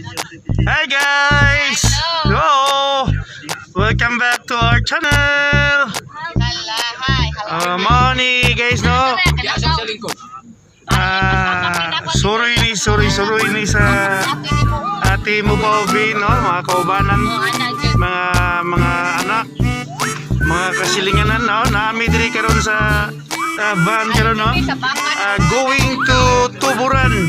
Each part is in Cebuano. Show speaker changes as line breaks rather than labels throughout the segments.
Hi guys! Hello! Welcome back to our channel! Morning guys, no? Ah, suroy ni, suroy, suroy ni sa ate mo Bobby, no? Mga kaubanan, mga anak, mga kasilinganan, no? Naami diri karon sa van karon, no? Ah, going to Tuburan.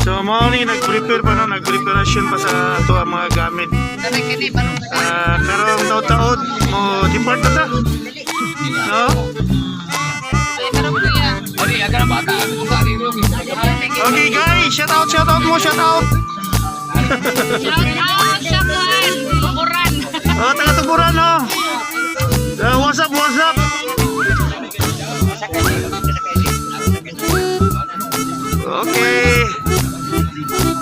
So mao ni nag-prepare pa, no, nagpreparasyon pa sa ato ang mga gamit. Ah, karon taud-taud mo depart na ta. No? Okay guys, shout out mo, shout out.
Shout out sa kuan, Tuburan.
Oh, taga Tuburan, no. What's up, what's up? Okay.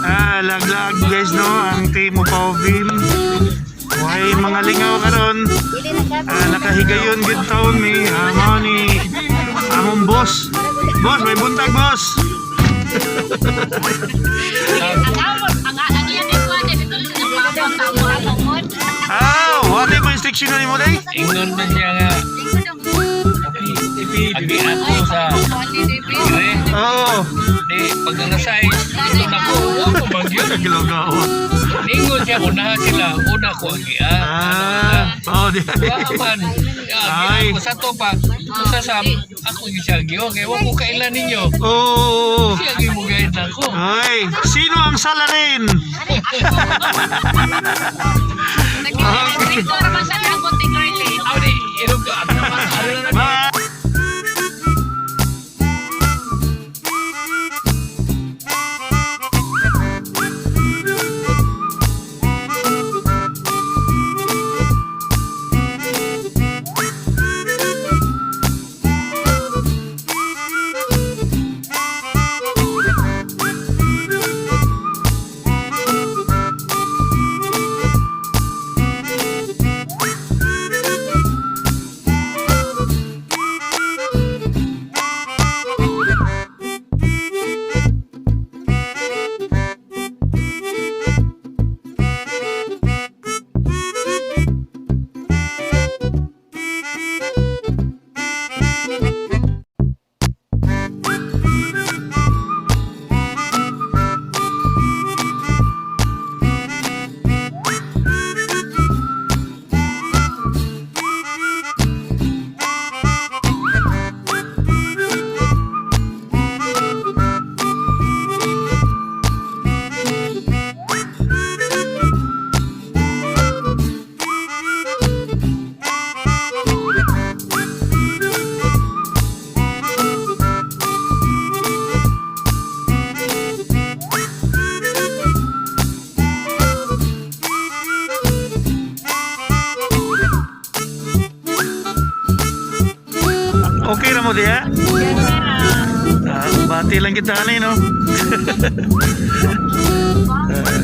Ah, laglag guys, no, ang team mo Pauvin. Why mga lingaw karon? Ah, nakahigayon gid taon mi. Ah, mao ni among boss. Boss, may buntag, boss.
Ang amon, ang iya ni kuan dito sa papa sa amon.
Ah, wala mo instruction na nimo day?
Ingon man siya nga agi ako sa dire.
Oo.
Di pag ang size ito na ko ako man gyud.
Naglogaw.
Ingon siya unahan sila una ko agi ah.
Ah, oh, di.
Wa man.
Ay.
Agi ako sa to pa. Usa sa ako gyud siya gi okay wa ko kailan ninyo.
Oo.
Siya gyud mo guide nako.
Ay, sino ang salarin?
Nag-dito raman sa lagot ni Curly.
Aw di irog ka. Ano na
Bye. Okay na mo diha? Ah, bati lang kita ani, no? Ah.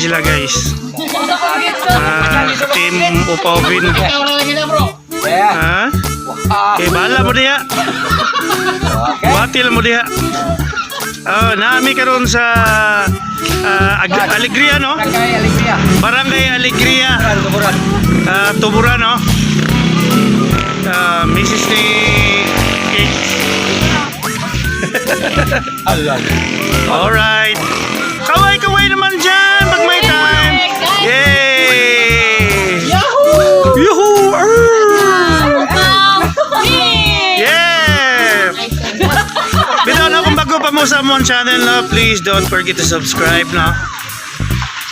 sila, guys. Team Upaw Vin.
Ikaw na lagi na, bro.
Ha? Okay, bahala mo diha. Batil mo diha. Oh, naami karon sa Alegria, no?
Barangay Alegria.
Barangay Alegria.
Tuburan.
Tuburan, no? Mrs. ni Kate. Alright. Kaway-kaway naman dyan pag may time. Yay! Yahoo! Yahoo! Arr! Yeah! Bitaw na kung bago pa mo sa among channel, no, please don't forget to subscribe, no?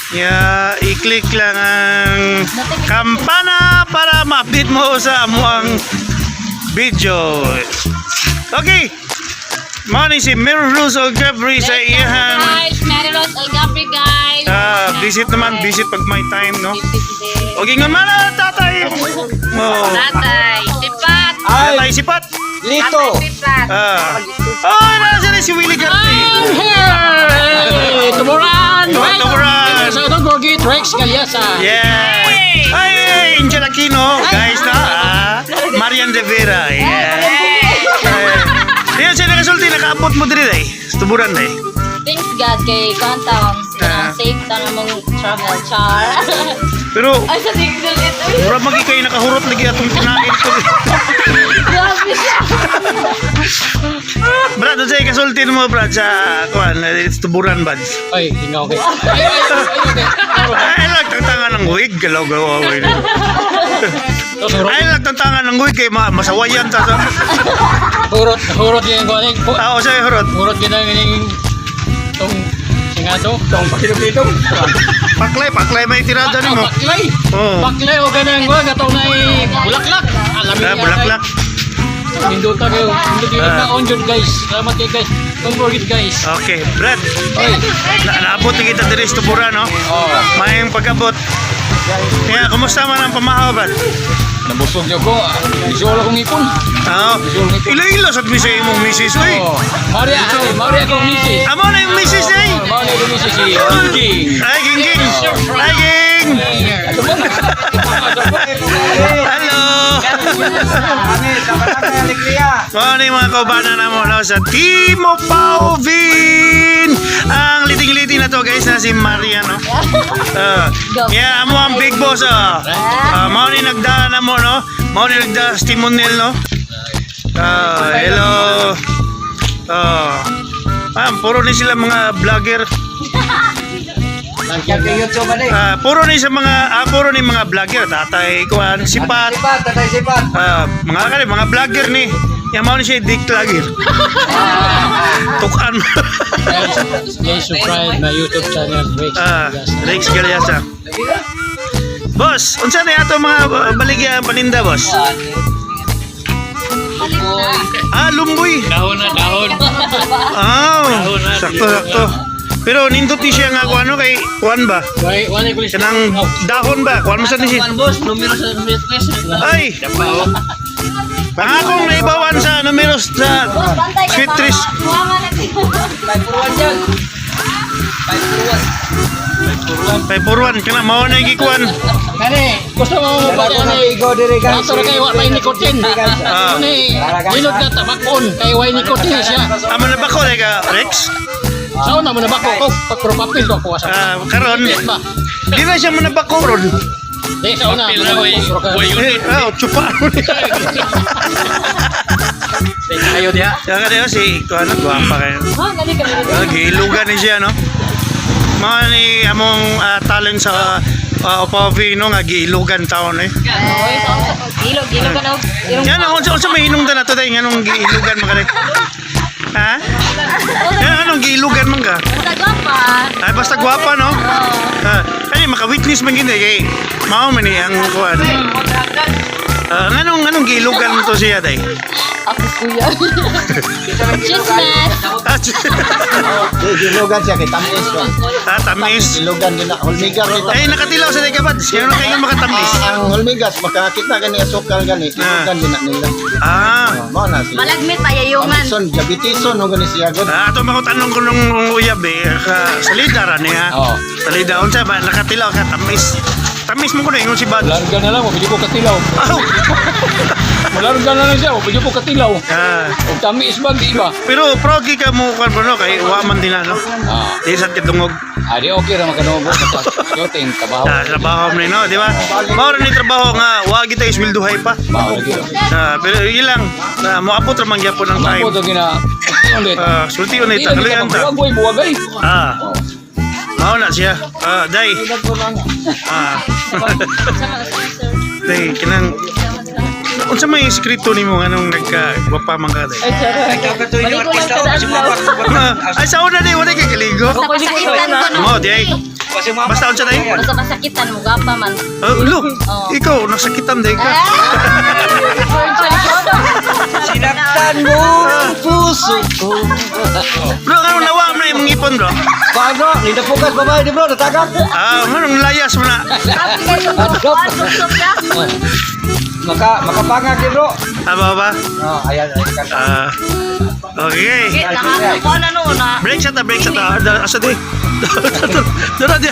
Yeah, i-click lang ang kampana para ma-update mo sa among video. Okay. Morning si Mary Rose Algabri sa iyang
Guys, Mary Rose Algabri, guys.
Visit naman, visit pag may time, no? Okay, nga man, tatay. Oh.
Tatay, sipat.
Tatay sipat.
Lito.
Tatay, sipat.
Oh, nasa na si Willie Garte.
Hey! Tuburan!
Tuburan!
Sa itong Gorgit, Rex Galyasa.
Yeah! Ay, ay, Angel Aquino, guys, na. Marian Rivera. Yeah. Ay, siya nakasulti, nakaabot mo diri day. Sa Tuburan day.
Thanks God kay Quantum. Safe ta na mong travel char.
Pero
Ay, sa tingin ito.
mura magi kayo nakahurot lagi atong kinain ko.
Grabe siya.
Brad, unsay kasulti mo, Brad, sa kuan, sa Tuburan bad.
Ay, hindi okay. Ay, ay, ay, okay.
Ay, nagtantangan ng wig, galaw gawa.
Hurot,
Ay, nagtantangan ng wig kay masawayan ta sa.
hurot, hurot yung kuwan.
Unsay hurot?
Hurot yun ang yung itong singado.
Tong pakilong-litong.
Paklay, paklay may tirada nimo.
Baklay!
Oh.
Baklay o ganang kuwan, katong na bulaklak. Alamin niya,
Bulaklak.
Nindot na kayo. Nindot kayo
Ah.
kaon yun, guys. Salamat kayo, guys. Don't forget, guys.
Okay, Brad.
Oy.
Naabot na kita diri sa Tuburan, no?
Oh.
Maayong pag-abot. Kaya, kumusta man ang pamahaw, Brad?
Nabusog niyo ko. Isol akong ipon.
Oo. Ilo-ilo sa mi sa imong misis, oy.
Oh. Maria, ay, Maria akong misis.
Amo na yung misis, eh.
Maria akong misis si King.
Ay, ging, ging. Ay, ging.
Ito ba?
Hello.
Kami sa Barangay Alegria.
Morning mga kaubanan namo, no, sa Timo Pauvin. Ang liting-liting na to, guys, na si Maria, no. Yeah, amo ang big boss, oh. Mao ni nagdaan na mo, no. Mao ni nagdaan sa Timonel, no. Hello. Puro ni sila mga vlogger.
Yung YouTube ba eh?
Puro ni sa mga puro ni mga vlogger, tatay kuan, sipat.
Sipat, tatay sipat.
Mga kani, mga vlogger ni. Yang mao ni siya dick vlogger. Tukan.
Guys, guys, subscribe my YouTube channel, Rex Galyasa.
Rex Galyasa. Boss, unsa na ato mga baligya paninda, boss? Lumboy.
Dahon na, dahon.
Sakto sakto. Pero nindot ni siya nga kung ano kay kuan ba?
Why, wala ko
Kanang dahon ba? Kuan mo sa ni siya?
Boss, numero sa numero.
Ay! Ang akong naibawan sa numeros sa
Boss, bantay ka
Sweet
pa.
trees.
Kuha nga na siya.
541 yan. 541.
541 kana mao na gikuan.
Kani, gusto mo mo pa
Dara ko
ani.
igo diri, guys.
Ato ra kay wa may nicotine. Ani, nilot na tabakon kay way nicotine siya.
Amo na ba ko ka Rex?
Sao na mo na bako ko pag papel ko kuha sa.
Karon
Ba.
di na siya mo na bako ron.
Di sao na.
Eh, oh, chupa.
Ayo diha.
Kaya ka si kuan gwapa kayo.
Oh, nali kami.
Giilugan ni siya, no? Mga ni among talent sa Opavino nga giilugan taon eh.
Oy, ilog, ilog ka na. Ilog.
Yan ang unsa unsa may hinungdan na to day nganong giilugan man ka day? Ha? Yan anong giilugan man ka?
Basta gwapa.
Ay basta gwapa, no? Kani maka-witness man gid eh, kay mao man ni ang kuan. Ah, nganong giilugan mo to siya, day?
Ako, kuya. Chismes.
Ah,
Di, gilugan siya kay tamis ba.
ah, tamis.
Gilugan din na hulmigas kita.
Ay, nakatilaw sa day ka ba? Sino kayo makatamis?
Ah, ang hulmigas makakita gani asukal gani, gilugan din na nila.
Ah.
Oh, mao na siya.
Malagmit ayayungan.
Amison, diabetison mo gani siya gud.
Ah, ato mga tanong ko nung uyab eh, ka, salida ra niya.
Oo.
Salida unsa ba nakatilaw ka tamis. Tamis mo ko na ingon si Bad.
Larga na lang, mabili ko katilaw.
Aw.
Malarga na lang siya, mabili ko katilaw.
Ah,
Ug tamis ba, di ba?
pero progi ka mo kan no kay wa man din ano.
Ah,
Di sa kitungog.
ah, di okay ra makadungog sa yoting trabaho.
Ah, trabaho mo ni no, di ba? Mao ra ni trabaho nga wa kita isweldohay pa.
Mao lagi.
Ah, pero ilang na moabot ra man gyapon ang time.
Ako to gina ulit.
Ah, sulti ulit
Di lagi ka
kalian ta.
magbuwag, buwagay.
Ah. Mao na siya. Ah, day. Ah. Day, kinang unsa may skripto nimo nganong nagka gwapa man ka day?
Baligo lang kada adlaw.
Ah, ay sa una day wala kay kaligo.
Basta pasakitan ko no.
Mo di ay. Basta unsa day?
Basta pasakitan mo gapa man.
Oh, look,
Oh.
ikaw nasakitan day ka.
Sinaktan mo ang puso ko.
Bro, nganong nawa mo na imong ipon, bro?
Paano? Ninapugas babae di bro, natagak.
Ah, nganong layas mo na?
Makapangak di bro.
Aba ba?
Oh, ayan, ayan.
Ah. Okay.
Nakakakuha na noon ah.
Break sa ta, break sa ta. Asa di? Dara di.